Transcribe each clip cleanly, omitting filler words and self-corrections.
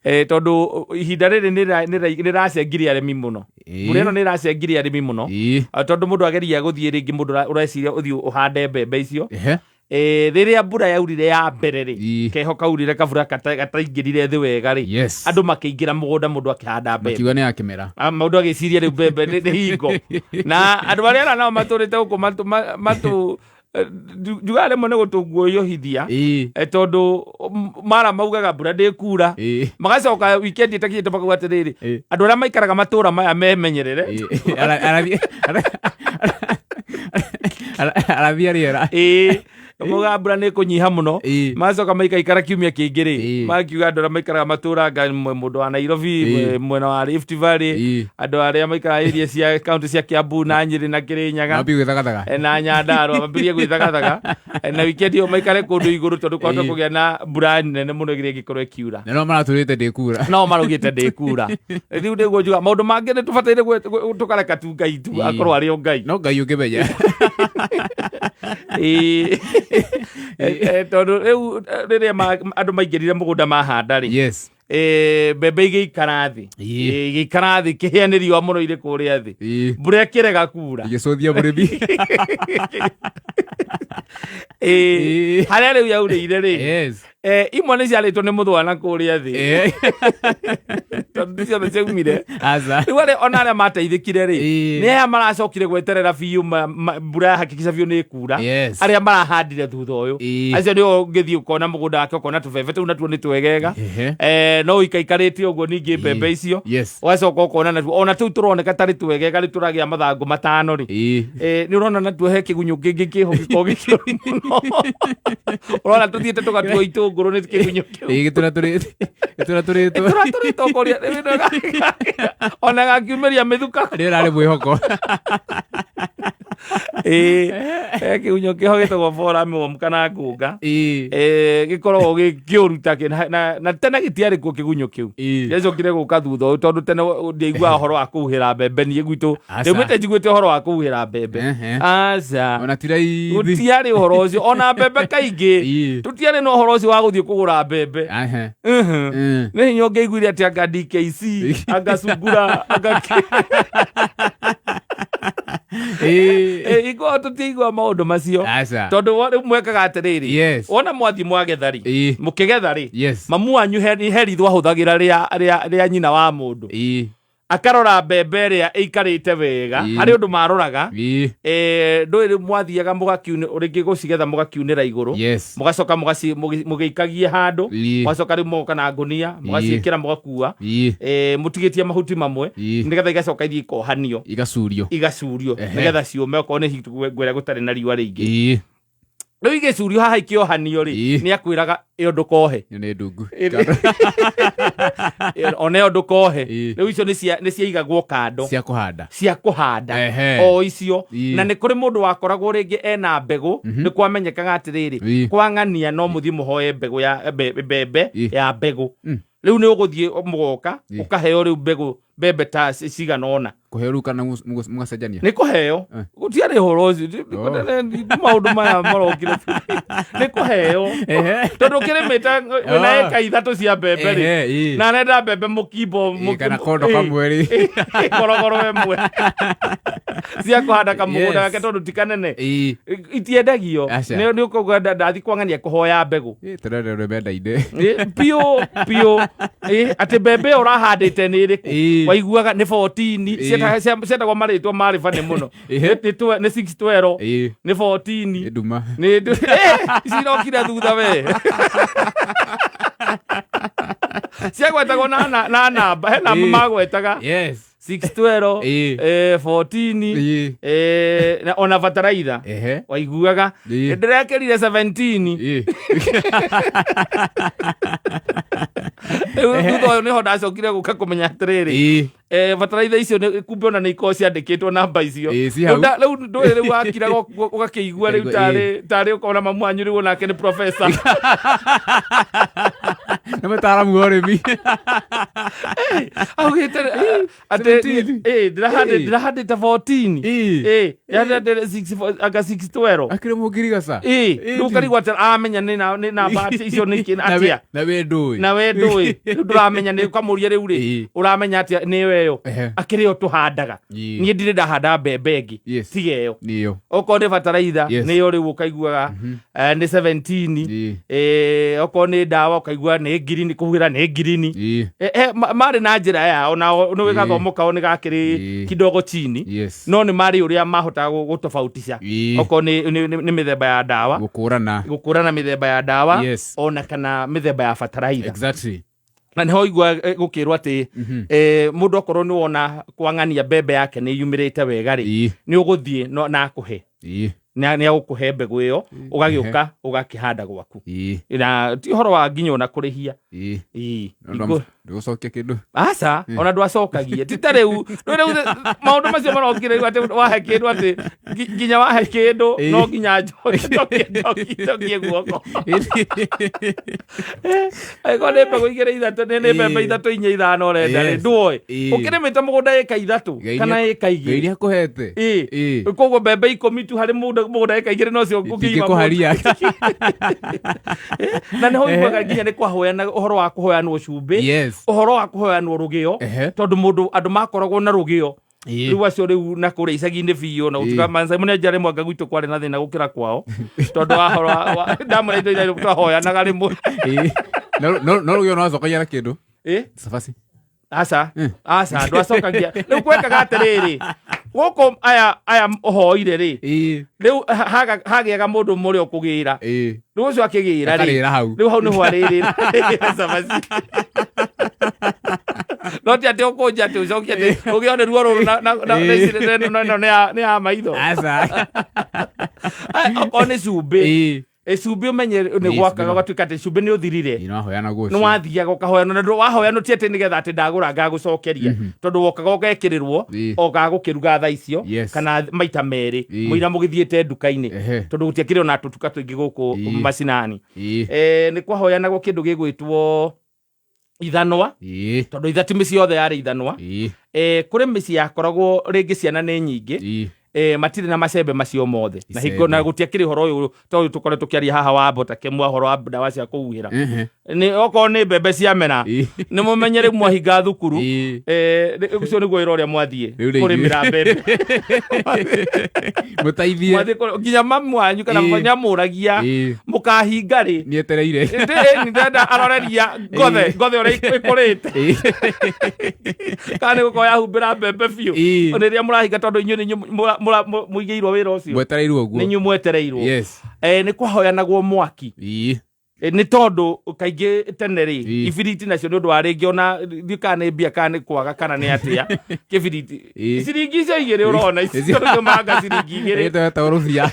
Tondũ ihinda rĩrĩ nĩrĩracengirie arĩmi mũno. Mbura ĩno nĩracengirie arĩmi mũno. Tondũ mũndũ ageria gũthiĩ rĩngĩ, mũndũ ũreciria ũthiĩ ũhande mbembe icio. Rĩrĩa mbura yaurire ya mbere rĩ, keho kaurire kabura gataingĩrire thĩ wega rĩ, andũ makĩingĩra mũgũnda, mũndũ akĩhanda mbembe. Makiuga nĩ ya kĩmera. Ah, mũndũ agĩciria rĩu mbembe nĩ hingo, na andũ arĩa ona nao matũrĩte gũkũ matũ matũ njugaga rĩmwe nĩ gũtũguoyohithia. Tondũ mara maugaga mbura ndĩkura, magacoka wikendi ĩtakinyĩte makauga atĩrĩrĩ, andũ arĩa maikaraga matũra maya memenyerere. Arathia rĩera. Ĩĩ, maugaga mbura nĩ ĩkũnyiha mũno. Magacoka maikaikara kiumia kĩngĩ rĩ, makiuga andũ arĩa maikaraga matũra anga mũndũ wa Nairobi, mwena wa Rift Valley, andũ arĩa maikaraga area cia kaunti cia Kiambu na Nyĩrĩ na Kĩrĩnyaga, Mambie gwĩthagathaga. Na Nyandarua mambirie gwĩthagathaga. Na wikendi ĩyo maikare kũndũ igũrũ tondũ kwahota kũgĩa na mbura nene mũno ĩrĩa ĩngĩkorwo ĩkiura. Na no maratũrĩte ndĩkura. No maraugĩte ndĩkura. Rĩu nĩguo njuga maũndũ mangĩ nĩ tũbataire tũkareka tu Ngai tu akorwo arĩ o Ngai. No Ngai ũngĩmenya. Ĩĩ. Tondũ rĩu rĩrĩa andũ maingĩrire mũgũnda mahanda rĩ, mbembe igĩikara thĩ. Igĩikara thĩ ikĩhĩa nĩ riũa mũno irĩ kũrĩa thĩ. Mbura ĩkĩrega kura. Igĩcũthia mũrĩmi. Harĩa rĩu yaurĩire rĩ, imwe nĩ ciarĩtwo nĩ mũthũa na kũrĩa thĩ, tondũ ti ciothe ciaumire. Aca. Rĩu arĩa ona arĩa mateithĩkire rĩ, nĩ aya maracokire gweterera biũ mbura yahakikisha biũ nĩ ĩkura. Arĩa marahandire thutha ũyũ, acio nĩo ũngĩthiĩ ũkona mũgũnda wake, ũkona tũbebe tũu natuo nĩ twegega. No ikaikarĩte ũguo ningĩ mbembe icio, ũgacoka ũkona natuo ona tũu tũroneka tarĩ twegega rĩ, tũragĩa mathangũ matano rĩ, nĩ ũrona natuo he kĩgunyũ kĩngĩ kĩho gĩkoragwo gĩkĩũru mũno, ũrona tũthiĩte tũgatuo itũngũrũ nĩ kĩgunyũ kĩu. Gĩtũra tũrĩtwo. Tũratũrĩtwo kũrĩa ona gakiumĩria mĩthuka. Nĩ ũrarĩ mwĩhoko. Ĩĩ, he kĩgunyũ kĩho gĩtagwo boramĩworm kana ngũnga. Gĩkoragwo gĩ kĩũru ta kĩ na tene gĩtiarĩ kuo kĩgunyũ kĩu. Gĩacokire gũka thutha ũyũ tondũ tene ndiaiguaga ũhoro wa kũhuhĩra mbembe niĩ gwitũ. Aca. Ndaumĩte njiguĩte ũhoro wa kũhuhĩra mbembe. Aca. Ona ti raithi. Gũtiarĩ ũhoro ũcio ona mbembe kaingĩ. Tũtiarĩ na ũhoro ũcio wa gũthiĩ kũgũra mbembe. Nĩ hinya ũngĩaiguire atĩ anga DKC, anga sungura, anga Ikorwo tũtiaigua maũndũ macio. Aca. Tondũ rĩu mwekaga atĩrĩrĩ, wona mwathiĩ mwagetha rĩ, mũkĩgetha rĩ, mamu wanyu he ritho ahũthagĩra rĩa nyina wa mũndũ. Akarora mbembe ĩrĩa ĩikarĩte wega. Harĩ ũndũ maroraga. Ndũĩ rĩu mwathiaga mũgakiunĩ rĩngĩ gũcigetha, mũgakiunĩra igũrũ, mũgacoka mũgĩikagie handũ, mũgacoka rĩu mũgoka na ngũnia, mũgaciĩkĩra, mũgakua, mũtigĩtie mahuti mamwe, nĩgetha igacoka ithiĩ ikohanio. Igacurio. Igacurio nĩgetha ciũme okorwo nĩ ngwĩra gũtarĩ na riũa rĩingĩ. Rĩu igĩcurio haha ikĩohanio rĩ, nĩ akwĩraga ĩyo ndũkohe. Ĩyo nĩ ndungu. Ona ĩyo ndũkohe. Rĩu icio nĩ ciaigagwo kando. Cia kũhanda. Cia kũhanda. O icio. Na nĩ kũrĩ mũndũ wakoragwo rĩngĩ ena mbegũ, nĩ kwamenyekaga atĩrĩrĩ, kwang'ania no mũthiĩ mũhoe mbegũ ya mbembe ya mbegũ. Rĩu nĩ ũgũthiĩ mũgoka, ũkaheo rĩu mbegũ mbembe ta cigana ũna. Kũheo rĩu kana mũgacenjania? Nĩ kũheo. Gũtiarĩ ũhoro ũcio. Maũndũ maya marokire nĩ kũheo. Tondũ ũkĩrĩmĩte wĩna ĩka 3 cia mbembe rĩ, na arenda mbembe mũkimbo, Kana kondo kamwe rĩ. Korogoro ĩmwe cia kũhanda kamũgũnda gake tondũ ti kanene. Itiendagio. Aca. Nĩ ũkauga ndathi kwang'ania kũhoya mbegũ. Tũrenda rwĩmbe nda-inĩ. Biũ biũ. Atĩ mbembe ĩyo ũrahandĩte nĩ ĩrĩkũ? Waiguaga nĩ 14, cietagwo marĩtwa marĩ bane mũno. Nĩ 612, nĩ 14. Nĩ nduma. Nĩ cirokire thutha we. Ciagwetagwo na namba, he namba magwetaga. 612, 14, na ona bataraitha. Waiguaga ndĩrekĩrire 17. Rĩu thutha ũyũ nĩho ndacokire gũka kũmenya atĩrĩrĩ, bataraitha icio kumbe ona nĩ ikoragwo ciandĩkĩtwo namba icio. Ĩĩ, ci hau. Rĩu ndũĩ rĩu wakiraga ũgakĩigua rĩu Ũkaigua, tarĩ ũkona mamu wanyu rĩu onake nĩ professor. Nĩ mũtaaramu wa ũrĩmi. Augĩte atĩ 17. ĩ, ndĩrahandĩte 14. Ĩ. Ĩ, yahandĩte anga 612. Akĩrĩ mũngirigaca. Ĩ, rĩu ũkarigwo atĩ amenya nĩ namba atĩ icio nĩ kĩ atĩa. Na we ndũĩ. Na we ndũĩ, rĩu ndũramenya nĩ ũkamũria rĩu rĩ, ũramenya atĩa nĩyo ĩyo? Akĩrĩ yo tũhandaga. Niĩ ndirĩ ndahanda mbembe ĩngĩ tiga ĩyo. Nĩyo. Okorwo nĩ bataraitha, nĩyo rĩu ũkaiguaga nĩ 17. Okorwo nĩ ndawa ũkaigua nĩ ngirini, kũhuhĩra nĩ ngirini. Marĩ na njĩra yao, nao nĩ gathomo kao nĩ gakĩrĩ kidogo chini. No nĩ marĩ ũrĩa mahotaga gũtofautisha okorwo nĩ mĩthemba ya ndawa, Gũkũrana. Gũkũrana mĩthemba ya ndawa ona kana mĩthemba ya bataraitha. Na nĩho igua gũkĩrwo atĩ mũndũ okorwo nĩ wona kwang'ania mbembe yake nĩ yumĩrĩte wega rĩ, nĩ ũgũthiĩ na akũhe, nĩ agũkũhe mbegũ ĩyo, ũgagĩũka ũgakĩhanda gwaku, na ti ũhoro wa nginya ona kũrĩhia. Ĩ. Ndũgũcokia kĩndũ. Aca, ona ndwacokagie. Ti ta rĩu, rĩu maũndũ macio marokire rĩu atĩ wahe kĩndũ, atĩ nginya wahe kĩndũ no nginya njokie njokie guoko. Angĩkorwo nĩ mbegũ igĩrĩ ithatũ, nĩ mbembe ithatũ, inya, ithano ũrenda rĩ, ndũĩ ũkĩrĩmĩte mũgũnda ĩka 3 kana ĩka Ngai 2. Nĩ akũhete. Koguo mbembe 10 tu harĩ mũgũnda ĩka 2 nocio ũngĩima. Itingĩkũharia. Na nĩho ũiguaga nginya nĩ kwahoyana, ũhoro wa kũhoyanwo cumbĩ, ũhoro wa kũhoyanwo rũgĩo, tondũ mũndũ andũ makoragwo na rũgĩo rĩu acio rĩu na kũrĩa icagi-inĩ biũ na gũtuĩka Maasai mũnenja rĩmwe anga gwitũ kwarĩ na thĩna gũkĩra kwao, tondũ wa horo ndamũra indo iria twahoyanaga rĩmwe. No rũgĩo no wacokagia na kĩndũ. Cabaci. Aca, aca, ndwacokagia. Rĩu gwekaga atĩrĩrĩ, gũkũ aya ũhoire rĩ, rĩu hagĩaga mũndũ ũmwe ũrĩa ũkũgĩra. Rĩu ũcio akĩgĩra rĩ, Akarĩra hau. Rĩu hau nĩho arĩrĩra cabaci, no ti atĩ ũkũnja atĩ ũcokie atĩ rũgĩo nĩ ruo rũrũ na ici ĩno nĩ ya maitho. Aca. Okorwo nĩ cumbĩ, cumbĩ ũmenye nĩ gwakaga ũgatuĩka atĩ cumbĩ nĩ ũthirire. Nĩ wahoyana guo. Nĩ wathiaga ũkahoyana, na wahoyanwo ti atĩ nĩgetha atĩ ndagũra ngagũcokeria, tondũ wokaga ũgekĩrĩrwo o gagũkĩruga thaa icio kana maita merĩ mũira mũgĩthiĩte nduka-inĩ, tondũ gũtiakĩrĩ ona tũtuka tũingĩ gũkũ macinani. Nĩ kwahoyanagwo kĩndũ gĩgwĩtwo ithanwa, tondũ ithati mĩciĩ yothe yarĩ ithanwa. Kũrĩ mĩciĩ yakoragwo rĩngĩ ciana nĩ nyingĩ, matirĩ na macembe macio mothe na hingo na Icembe. gũtiakĩrĩ ũhoro ũyũ ta ũyũ tũkoretwo tũkĩaria haha wa mbota kemwa, ũhoro wa ndawa cia kũhuhĩra. Nĩ okorwo nĩ mbembe ciamera, nĩ mũmenye rĩu mwahinga thukuru, ũcio nĩguo wĩra ũrĩa mwathiĩ Rĩu rĩngĩ. kũrĩmĩra mbembe. Mũteithie. Mwathiĩ nginya mamu wanyu kana nyamũragia mũkahinga rĩ. Nĩetereire. Ndĩrenda aroreria ngothe ngothe ũrĩa ĩkũrĩte, kana nĩ gũkorwo yahumbĩra mbembe biũ rĩrĩa mũrahinga, tondũ inyuĩ nĩ inyuĩ mũigĩirwo wĩra ũcio. Mwetereirwo Nĩ ũguo. inyuĩ mwetereirwo. Nĩ kwahoyanagwo mwaki. Nĩ tondũ kaingĩ tene rĩ, ibiriti nacio nĩ ũndũ wa rĩngĩ ona ndiũ kana nĩ mbia kana nĩ kwaga kana nĩ atĩa, kĩbiriti ciringi icio 2 ũrona ici, tondũ manga ciringi 2. Ĩtwetagwo rũbia.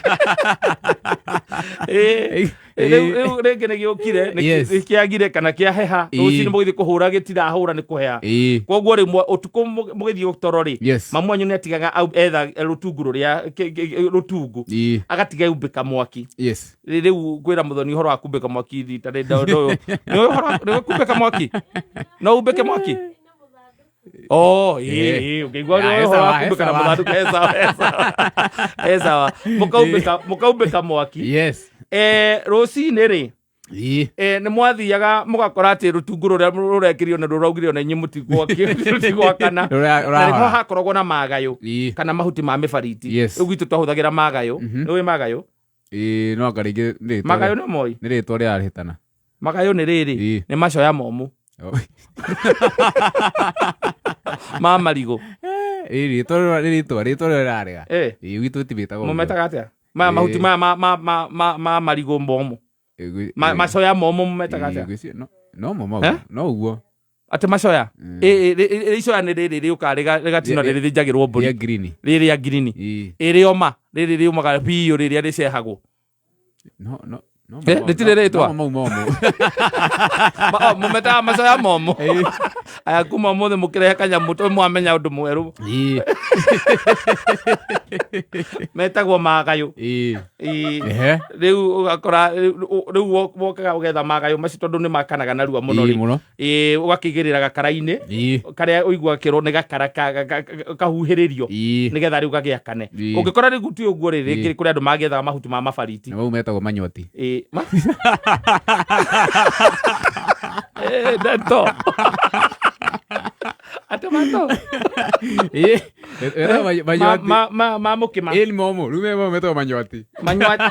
Rĩu rĩngĩ nĩ gĩũkire nĩ kĩagire kana kĩaheha, rũcinĩ mũgĩthiĩ kũhũra gĩtirahũra nĩ kũheha. Koguo rĩu ũtukũ mũgĩthiĩ toro rĩ, mamu wanyu nĩ atigaga etha rũtungu rũrĩa rũtungu, agatiga aumbĩka mwaki. Rĩu kwĩra mũthoni ũhoro wa kumbĩka mwaki rita rĩ ndũ nĩ ũhoro nĩ kumbĩka mwaki, no umbĩke mwaki. Oh, ĩ ũngĩigua Ya, ũhoro wa sawa, kumbĩka na sawa. mũthandũkũ, he sawa, he sawa, he sawa. Mũkaumbĩka mwaki. Rũcinĩ rĩ, nĩ mwathiaga mũgakora atĩ rũtungu rũrĩa rũrekĩrio na rũraugire ona inyuĩ mũtigwakana. Na nĩho Ũrahora. hakoragwo na magayo kana mahuti ma mĩbariti. Rĩu gwitũ twahũthagĩra magayo. Nĩ ũĩ magayo? Ĩ, no anga rĩngĩ nĩ rĩtwa Magayo nĩ moĩ? Nĩ rĩtwa rĩrarĩhĩtana. Magayo nĩ rĩrĩ, nĩ macoya momũ ma marigũ. Ĩ, rĩtwa nĩ rĩtwa rĩrarega. Ĩ, gwitũ tibĩtagwo ũguo. Mũmetaga atĩa maya mahuti maya ma marigũ momũ? Macoya momũ mũmetaga atĩa? No mo mau. Eh? No ũguo. Atĩ macoya? Ĩ, icoya nĩ rĩrĩ rĩũkaga rĩgatinwo, rĩthĩnjagĩrwo mbũri. Rĩa green. Rĩrĩa ngirini. Ĩrĩoma rĩrĩ rĩũmaga biũ, rĩrĩa rĩcehagwo. No no No Eh, mau- rĩtirĩ rĩtwa? no mau momũ. Mũmetaga macoya momũ. Aya, kuma ũmũthĩ mũkĩrehe kanyamũ tũ mwamenya ũndũ mwerũ. Metagwo magayũ. Ĩĩ. Rĩu ũgakora rĩu wokaga ũgetha magayũ macio tondũ nĩ makanaga narua mũno rĩ. Mũno. Ĩĩ, ũgakĩigĩrĩra gakara-inĩ karĩa ũiguaga kĩrwo nĩ gakara kahuhĩrĩrio nĩgetha rĩu gagĩakane. Ũngĩkora rĩu ti ũguo rĩ, rĩngĩ kũrĩ andũ magĩethaga mahuti ma mabariti. Na mau metagwo manywati. Ĩĩ, ma Ĩĩ, ndeto atĩ mato. Ĩĩ, etagwo manywati. Ma mũkĩma. Ĩĩ, nĩ momũ. Rĩu me mau metagwo manywati. Manywati.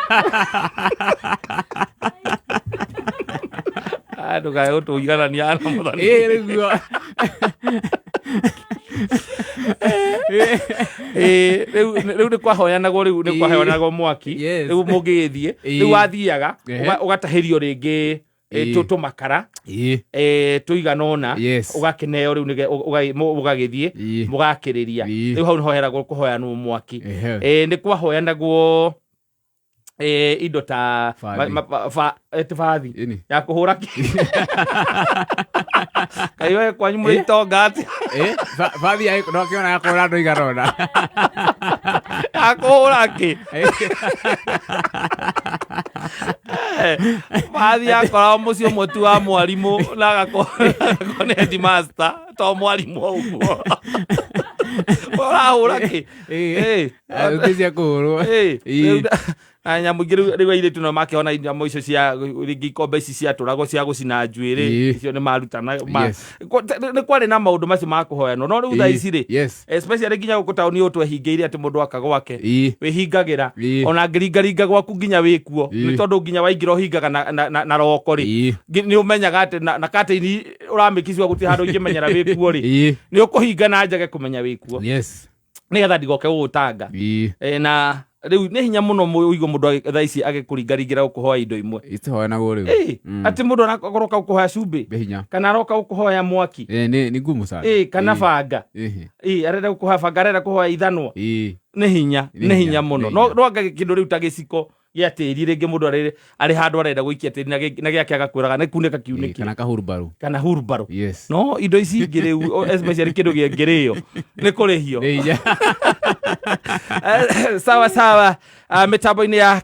Ah, ndũkae gũtũiganania na mũthoni. Ĩĩ, nĩguo. Ĩĩ, rĩu nĩ kwahoyanagwo, rĩu nĩ kwahoyanagwo mwaki. Rĩu mũngĩgĩthiĩ, rĩu wathiaga ũgatahĩrio rĩngĩ tũmakara tũigana ũna, ũgakĩneo rĩu ũgagĩthiĩ mũgakĩrĩria. Rĩu hau nĩho heragwo kũhoyanwo mwaki. Nĩ kwahoyanagwo indo ta Bathi. Bathi Ĩni. ya kũhũra kaĩ we kwanyu mũrĩ itonga atĩa? Bathi ya no kĩona ya kũhũra andũ igana ũna. Ya kũhũra kĩ? Bathi yakoragwo mũciĩ ũmwe tu wa mwarimũ na agakorwo nĩ headmaster to mwarimũ o ũguo ũrahũra kĩ? Ũngĩ cia kũhũrwo. Rĩu na nyamũ ingĩ rĩu airĩtu no makĩona nyamũ icio cia rĩngĩ ikombe ici ciatũragwo cia gũcina njuĩrĩ, icio nĩ marutana nĩ kwarĩ na maũndũ macio ma kũhoyanwo, no rĩu thaa ici rĩ, especially nginya gũkũ taũni ũyũ twehingĩire atĩ mũndũ aka gwake, wĩhingagĩra ona ngĩringaringa gwaku nginya wĩkuo, nĩ tondũ nginya waingĩra ũhingaga na roko rĩ, nĩ ũmenyaga atĩ na katĩini ũramĩkicua gũtirĩ handũ ingĩmenyera wĩkuo rĩ, nĩ ũkũhinga na njage kũmenya wĩkuo, nĩgetha ndigoke gũgũtanga. Na rĩu nĩ hinya mũno ũigue mũndũ thaa ici agĩkũringaringĩra gũkũhoya indo imwe. Itihoyanagwo rĩu. Atĩ mũndũ arakorwo gũkũhoya cumbĩ, Nĩ hinya. kana aroka gũkũhoya mwaki. Nĩ ngumu sana. Kana banga. Arenda gũkũhoya banga, arenda kũhoya ithanwa. Nĩ hinya, Nĩ nĩ hinya, hinya mũno. nĩ No hinya. no anga kĩndũ rĩu ta gĩciko gĩa tĩri, rĩngĩ mũndũ arĩ handũ arenda gũikia tĩri na gĩake agakwĩraga nĩ kunĩka kiunĩkire. Kana kahurumbarũ. Kana hurumbarũ. No indo ici ingĩ rĩu, especially kĩndũ gĩangĩrĩo nĩ kũrĩhio. Nĩ hinya. Sawa sawa. Mĩtambo-inĩ ya